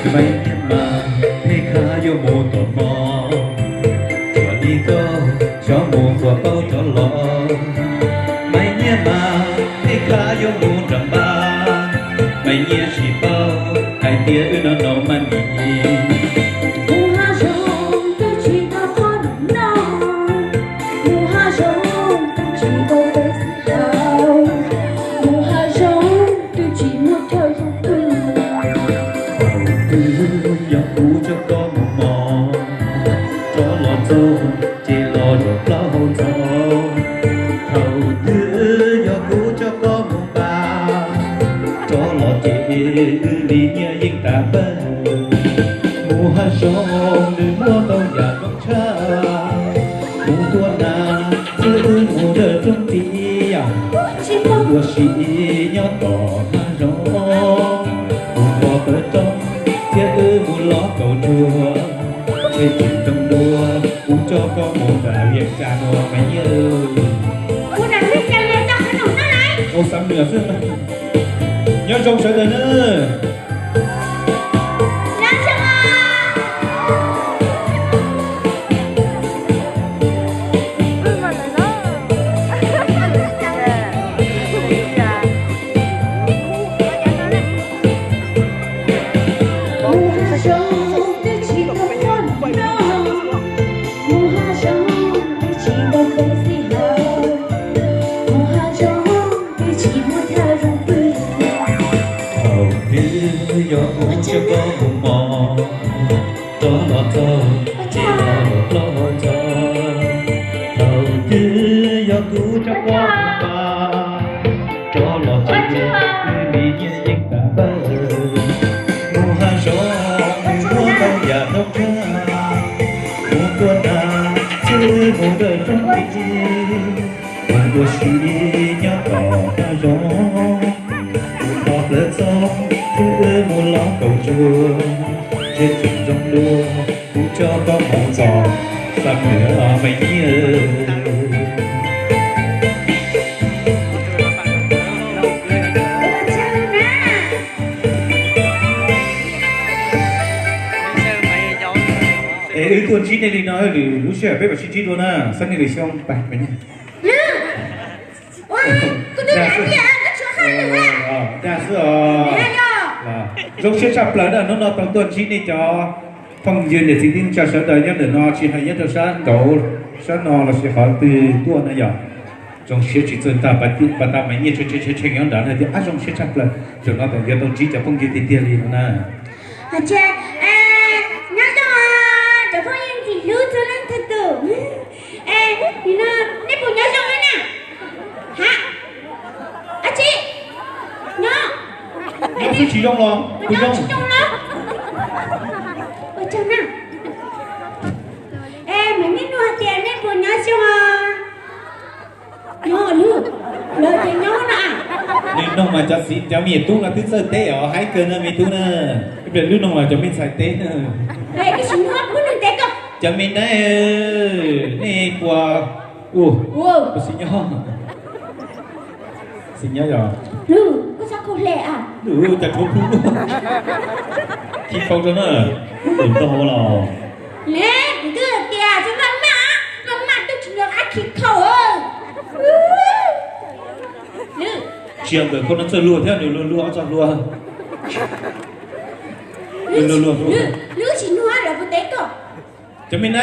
Maiv Nyiaj mas, peb khab yuav mus tom no, tsuas li koj xyov mus puas paub rov los. Maiv Nyiaj mas, peb khab yuav mus nram npab, Maiv Nyiaj tsis paub hais tias wb no no mas nim. Mus hav zoov twb tsis tau qhov no, mus hav zoov twb tsis tau peb xib hawm, mus hav zoov twb tsis muaj chaw zoo pw. Thaum twg yog kuv coj koj mus mos, rov los txog ces los zaum plaub hau ntxov. Thaum twg yog kuv coj koj mus npab, rov los ces wb li nyiaj yeej tas pawg. Mus hav zoov nws muaj ntau yam zoo tshaj, mus tua nas xwb wb mus dawm rooj tiv, ua si nyob tom hav zoov. Mus nto pawg roob thiab wb mus lov kaus nruas, ntshe tseem zoo dua kuv coj koj mus nram Vias Cas no mas nyiaj. Mus nram Vias Cas no tau qhov no na. Ua xav nws xwb. Nyob zoo sawv daws na. Thaum twg yog kuv coj koj mus mos, rov los txog ces los plaub hau ntxov. Thaum twg yog kuv coj koj mus npab, rov los ces wb li nyiaj yeej tas pawg. Mus hav zoov nws muaj ntau yam zoo tshaj, mus tua nas xwb mus dawm rooj tiv, mus ua si nyob tom hav zoov. Mus nto pawg roob thiab wb mus lov kaus nruas, ntshe tseem zoo dua kuv coj koj mus tom Xam Nws Maiv Nyiaj. Es wb tuaj ntsib nej li no, lwm lub sij hawm peb mam sib ntsib dua na, xab nej lwm xyoo pais. Dag xwb os. Zoo siab tshaj plaws na, hnub no tau tuaj ntsib nej cov phooj ywg niam txiv tij neej tsa sawv daws nyob ntawm no, tsis hais nyob rau sab nraud sab no los sis qhov twg tuaj na yom. Zoo siab tsis txawj tag, pas tas Maiv Nyiaj tshee tshee nyob nrad na tias ab zoo siab tshaj plaws, zaum no tau yuav tau ntsib cov phooj ywg tiag tiag li no na. Nyob zoo cov phooj ywg ntxim hlub txhua leej txhua tus. Nim no nej puas nyob zoo na? Ha, ab tsi, nyob, nyob xwb tsis zoo los puas zoo? Tsis zoo los. Ua tsaug na. Mas nej nug hais tias nej puas nyob zoo? Nyob lub, lawv tias nyob na. Lwm noog mas cov txiv cov me tub no twb txawj teb os, haib kawg na me tub na. Ib pliag lub noog mas cov me ntxhais teb na. Cov me na, nej puas, puas xis nyob? Xis nyob yog. Lwm, koj txhob khaus hle a. Lwm, cas rhuav plhu luaj. Khi khau rau na. Lwm tau hauv los. Kuv twb tias tsis maj maj, maj maj twb tsis nco qab khi khau. Lwm, tsis yog ntawm khau no txawj luag thiab, nws luag luag ob txog luag. Lwm, lwm, lwm tsis nug lawv puas teb koj. Cov me na,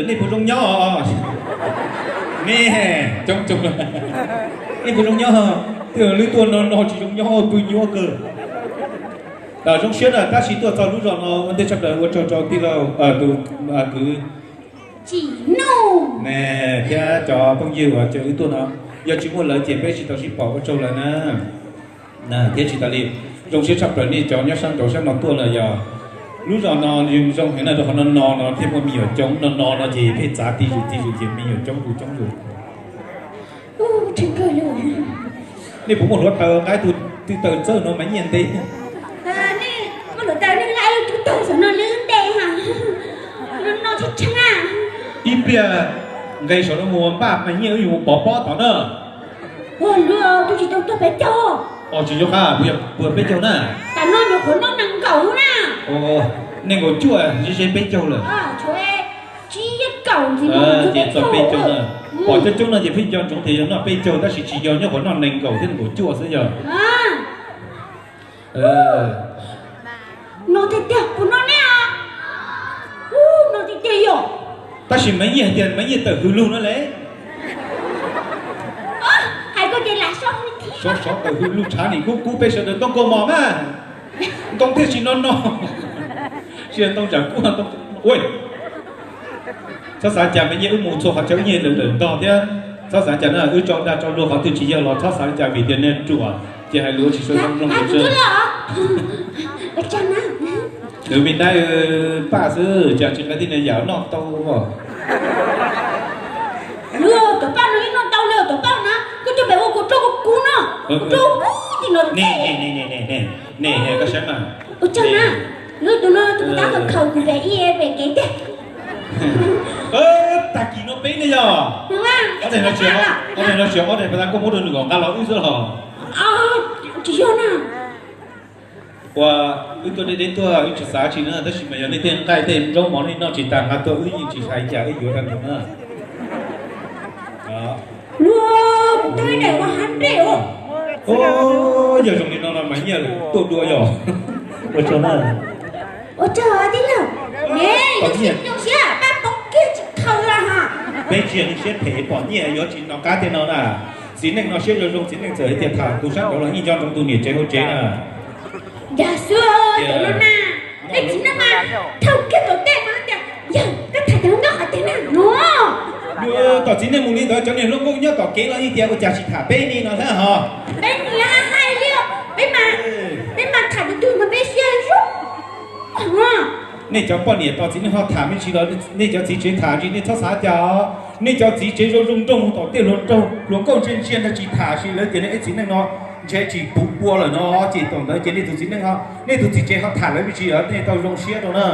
nej puas zoo nyob? Me, coob coob, nej puas zoo nyob? Twb lwm tuaj no no tsis zoo nyob, pw nyuaj kawg. Zoo siab na, tab sis tuaj txog lub zos no ua ntej tshaj plaws ua tsaug rau tij laug, tus kwv Tsim Nuj ne thiab cov phooj ywg uas caw wb tuaj no. Yog tsis muaj lawv ces peb tsis tau sib pom, ua tsaug lawv na. Thiab tsis tas li, zoo siab tshaj plaws nej cov nyob sab nraud sab no tuaj lawm yog lub zos no zoo heev na, rau qhov no no no thiaj muaj me nyuam coob, no no no ces pheej txav ti zus ti zus ces me nyuam coob zus coob zus. Nej puas muaj hluav taws nqa tus tw taws txawj no mas nyiaj ntev. Nej muaj hluav taws nej nqa tus taws saum no lwb ntev ha. No no tshaj tshaj. Ib pliag nqes saum no mus npaj mas nyiaj wb yuav mus pov pob tod na. Ua luaj, twb tsis tau tuag peb caug. Os tsis zoo qab, puas yog peb caug na? Tam no nyuam qhuav noj nees nkaum na. Nees nkaum cuaj, ze ze peb caug lawm. Ces txog peb caug na. Pom coob coob no ces pheej nco ntsoov tias yog noj peb caug tab sis tsis yog, nyob qhov noj nees nkaum thiab nees nkaum cuaj xwb yog. No tiag tiag, puas no ne? No tiag tiag yog. Tab sis Maiv Nyiaj hais tias Maiv Nyiaj tawm hws lug no le. Hais koj ces lam sov sov tawm hws lug tshav nim kub kub peb sawv daws ntoo kaus mom mas. Ntoo thiaj tsis no no. Tsis ntoo tsam kub ntoo. Txhob xav cas Maiv Nyiaj wb mus txhua qhov chaw wb nyiag tawm tawm ntog thiab. Txhob xav cas na, wb tso dag tso luag qhov twg tsis yog los txhob xav li cas vim tias niag ruam ces hais lus tsis sawv zoo zoo. Nws me dab paj xwb cas tsis qab tij niag yam noj tau. Cov paj no ib noj tau li cov paj na, koj coj pem ua kuv rau kuv kub no, kuv rau kuv kub tim no. Ne, koj saib mas. Ua tsaug na, lub tus no tus tab khaws kuv pem ib pem kev tiag. Tag kis no peb ne yog. Ob daim no tsis, ob daim no tsis, ob daim pas tas koj muab rau nws kom nqa los wb xwb los. Tsis yog na. Ua, wb tuaj deb deb tuaj wb tsis xav tsis na, tab sis mas yog nej tej nqaij tej nraub mov nej noj tsis tas nqa tuaj wb yeej tsis hais cas wb yuav rau nws na. Luag kuv tau ib daim ua hav nrej os. Yog zoo li no no mas nyiaj tuaj dua yog. Ua tsaug na. Ua tsaug tij laug. Ne, zoo siab pab poob kiag tsis khaws los ha. Peb tsis yog neeg siab phem pom nyiaj yuav tsis nco qab tiag no na. Txiv neej no siab zoo zoo, txiv neej txawm hais tias tham tus sab nraud los yeej nco ntsoov tus niam tsev hauv tsev na. Yog xwb, cov no na, nej txiv neej mas thauj kiag tom tej mas tias, yawg, koj tham cov nkauj qhov twg na no. Tom txiv neej mus li ntawd cov niag hluas nkauj nyob tom kev los yeej tias ua cas tsis tham peb ni no thiab ho. Peb niam hais li, peb mas, peb mas tham tus twg mas peb siab zoo. Nej cov poj niam tos txiv neej ho tham me ntsis los nej cov txiv tsev tham ntsis, nej txhob xav cas. Nej cov txiv tsev zoo zoo nraug mus tom tej hluas nraug hluas nkauj ntsia ntsia ntag tsis tham, sis lawv tias nej ib txiv neej no ntshe tsis puv pua lawm no ces thaum ntawd ces nej tus txiv neej ho, nej tus txiv tsev ho tham lawv me ntsis los nej tau zoo siab rau na.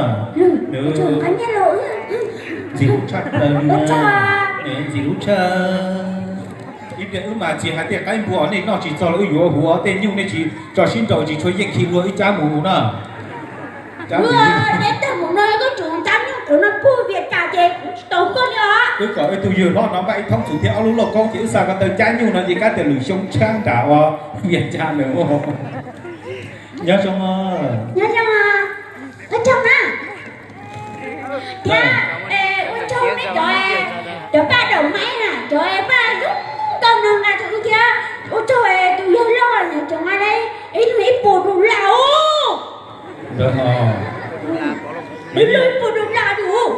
Ntxim hlub tshaj plaws, ntxim hlub tshaj. Ib pliag wb mas tsis hais tej qaib npua nej noj tsis txog los wb yuav huv tej nyuj nej tsis tso sib nraus tsis tshua yeej khi luag wb cab mus na. Wb tag mus no koj tseem cab nyuj kuv no puag Vias Cas ces tsis tau koj li os. Wb kom wb tus yawg hlob no npaj ib thoob txhuv thiab ob lub lauj kaub ces wb xa ko taw cab nyuj no ces kab tias lwm xyoo tshaab nram ua Vias Cas lawm. Nyob zoo. Nyob zoo. Ua tsaug na. Thiab ua tsaug nej cov, cov paj daum maib na, cov paj zoo nkauj no nqa rau wb thiab. Ua tsaug tus yawg loj na, cov nqa ib lub ib puas dollar os. Ib lub ib puas dollar os.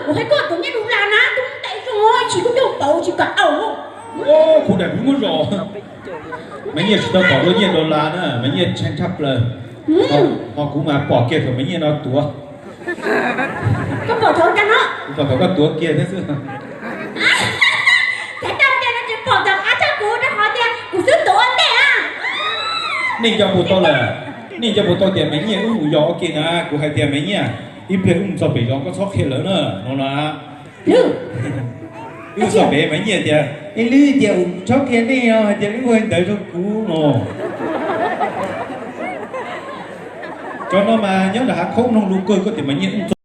Kuv hais koj tus nyiaj dollar na, tus ntais zoo tsis kuj coj pauv tsis kam au. Kuv daim kuv muab zos. Maiv Nyiaj tsis tau pom dua nyiaj dollar na, Maiv Nyiaj tshee tshaj plaws. Ho kuv mas pom kiag thaum Maiv Nyiaj no tuav. Koj pom thaum cas no? Kuv pom thaum koj tuav kiag thiab xwb. Thaum koj tuav kiag no tsis pom thaum qab tshaj kuv rau qhov tias kuv xub tuav ua ntej a. Nej nco puas tau lawm, nej nco puas tau tias Maiv Nyiaj wb mus yos ua ke na, kuv hais tias Maiv Nyiaj, ib pliag wb mus txog pem zos koj txhob qhia lawv na no na. Wb txog pem Maiv Nyiaj tias, ib lub tias txhob qhia nej os, hais tias wb ua ntawd rau kuv no. Cov no mas nyob nram hav khaub mloog lus kawg, koj tias Maiv Nyiaj wb mus txog